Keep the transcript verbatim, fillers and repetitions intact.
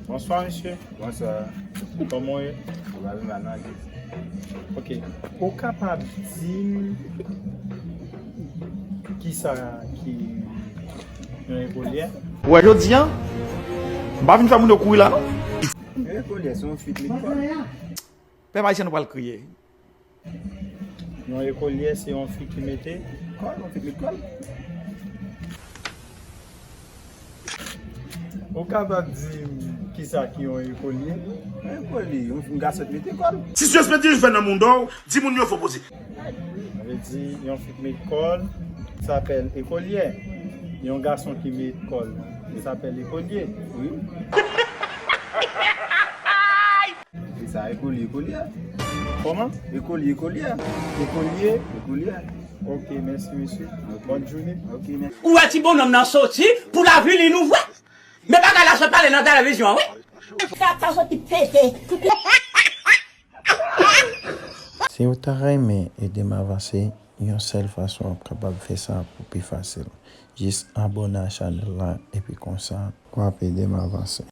Bonswa, mesye. Bonswa. Kòman w ye? Ou va vin mal nan anglè. Ok. Ou kapab di m kisa ki yon ekolyè? Ou wè jodi a, m pa vin fè moun yo kouri la, non. Yon ekolyè, se yon fi k met kòl. Pèp ayisyen, nou pral kriye. Yon ekolyè se yon fi ki mete kòl, yon fi ki met kòl. Ou kapab di m kisa ki yon ekolyè? Yon ekolyè, yon, yon gason ki mete kòl. Si Dios me dirige nan mundo, di moun yo fò poze. Sa vle di yon fi ki met kòl, sa apèl ekolyè. Yon gason ki met kòl, sa apèl ekolyè. Wi. E sa, ekolyè, ekolyè. Kòman? Ekolyè, ekolyè. Ekolyè? Ekolyè. Ok, mèsi, mesye. Ok. Bòn jounen. Ok, mèsi. Ou wè ti bonnonm nan soti pou l avili nou vre. Men bagay la sot pale nan televizyon an, wi. Sa, sa soti pete. Si w ta renmen ede m avanse, yon sèl fason w ap kapab fè sa pou pi fasil. Jis abòne a chanèl la epi konsa, w ap ede m avanse.